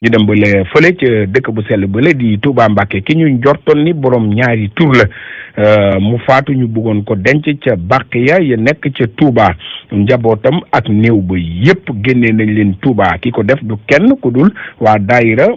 ñu dem ba le fële ca dëkk bu sell ba la di Touba Mbacké ki ñu njortoon ni borom ñaari tur la mu faatu ñu bëggoon ko denc ca Baqiya ya nekk ca Touba njabootam ak néew ba yépp génnee nañ leen Touba ki ko def du kenn ku dul waa daayira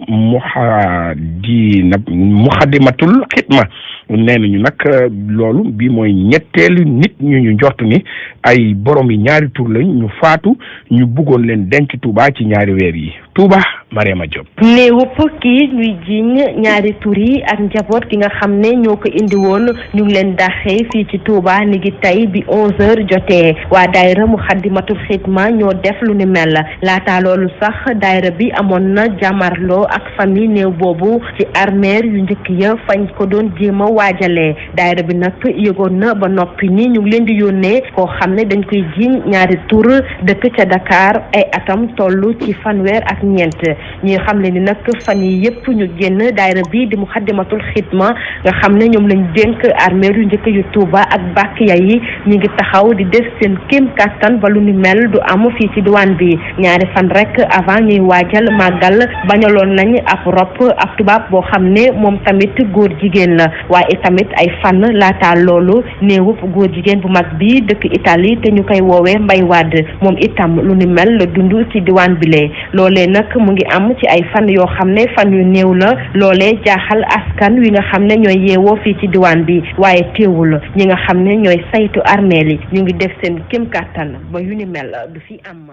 Muxaddamatul Xidma nee nañu nag loolu bi mooy ñetteelu nit ñu njort ni ay borom yi ñaari tur lañ ñu faatu ñu bëggoon leen denc Touba ci ñaari weer yi Touba Mariama Diop. néewup kii ñuy jiiñ ñaari tur yi ak njaboot gi nga xam ne ñoo ko indi woon ñu ngi leen daxee fii ci Touba ni ngi tey bi 11h jotee waa daayira Muxaddamatul Xidma ñoo def lu ni mel laata loolu sax daayira bi amoon na jàmmarloo ak famille néew boobu ci armeer yu njëkk ya fañ ko doon jéem a waajalee daayira bi nag yëgoon na ba noppi ni ñu ngi leen di yónnee koo xam ne dañ koy jiiñ ñaari tur dëkk ca Dakar ay atam toll ci fanweer ak ñeent ñi xam ne ni nag fan yi yëpp ñu génn daayira bi di Muxaddamatul Xidma nga xam ne ñoom lañ dénk armeer yu njëkk yu Touba ak Baqiya yi ñi ngi taxaw di def seen kéem kàttan ba lu ni mel du am fii ci diwaan bi ñaari fan rek avant ñuy waajal màggal bañaloon nañ ab rob ab tubaab boo xam ne moom tamit góor jigéen la waaye tamit ay fan laata loolu néewub góor jigéen bu mag bi dëkk Italie te ñu koy woowee Mbay Wàdd moom itam lu ni mel la dund ci diwaan bi lee loolee nag mu ngi am ci ay fan yoo xam ne fan yu néew la loolee jaaxal askan wi nga xam ne ñooy yeewoo fii ci diwaan bi waaye teewul ñi nga xam ne ñooy saytu armeel yi ñu ngi def seen kéem kàttan ba yu ni mel du fi am.